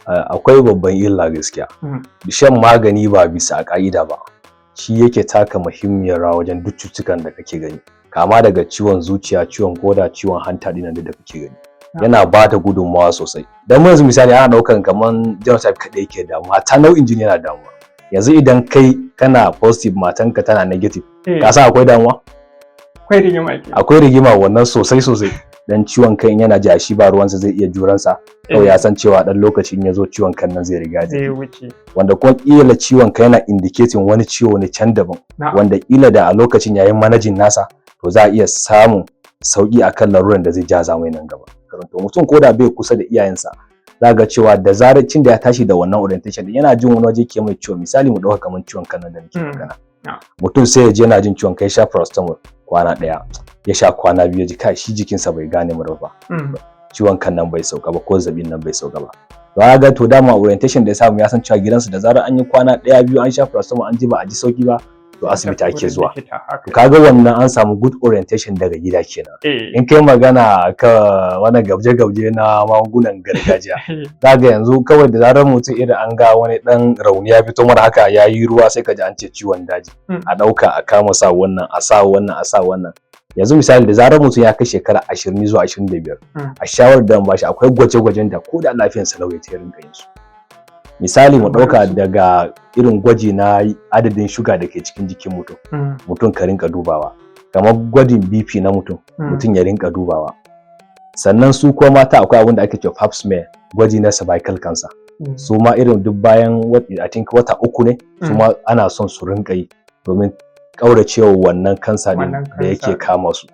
Akwai babban illa gaskiya. Shan magani ba bisa ƙa'ida ba shi yake taka muhimmiyar rawa wajen duk cututtukan da kake gani, kama daga ciwon zuciya, ciwon koda, ciwon hanta ɗin da kake gani. Yana ba da gudunmawa sosai. Dan yanzu misali, ana ɗaukan kaman genotype kaɗai yake damuwa, ta nau'in jini yana damuwa. Yanzu idan kai kana positive, matanka tana negative, ka san akwai damuwa. Akwai rigima ke. Akwai rigima wannan sosai sosai. Dan ciwon kai in yana ji a shi ba ruwansa, zai iya juransa kawai, ya san cewa dan lokaci in ya zo ciwon kan nan zai riga zai wuce. Wanda kuma kila ciwon kai yana indicating wani ciwo ne can daban, wanda kila da a lokacin yayin managing nasa, to za a iya samun sauki akan laruran da zai jaza mai nan gaba. To mutum ko da bai kusa da iyayensa, za ga cewa da zarar cin da ya tashi da wannan orientation din, yana jin wani waje ke mai ciwo. Misali, mu dauka kamar ciwon kan nan da nake magana. Mutum sai ya je yana jin ciwon kai, sha paracetamol kwana ɗaya, ya sha kwana 2, ya ji kai shi jikinsa bai gane mura ba, ciwon kan nan bai sauka ba ko zazzabin nan bai sauka ba. To ga to dama orientation da ya samu, ya san cewa gidansu da zarar an yi kwana ɗaya, 2, an sha paracetamol an ji ba a ji sauki ba, to asibiti ake zuwa. To kaga wannan an samu good orientation daga gida kenan. In kai magana ka wani gabje-gabje na magungunan gargajiya, zaka yanzu kawai da zarar mutum irin an ga wani dan rauni ya fito mara haka, ya yi ruwa, sai ka ji an ce ciwon daji. A ɗauka a kama sa wannan, a sa wannan, a sa wannan. Yanzu misali, da zarar mutum ya kai shekara 20 zuwa 25, a shawarar da ba shi, akwai gwaje-gwajen da ko da lafiyarsa lau ya rinka yin su. Misali, mu ɗauka daga irin gwaji na adadin shuga da ke cikin jikin mutum, mutum ka rinka dubawa, kamar gwajin BP na mutum, mutum ya rinka dubawa. Sannan su ko mata, akwai abin da ake cewa Pap smear, gwaji na cervical cancer. Su ma irin duk bayan, I think, wata 3 ne, su ma ana son su rinka yi domin ƙauracewa wannan kansa din da yake kama su.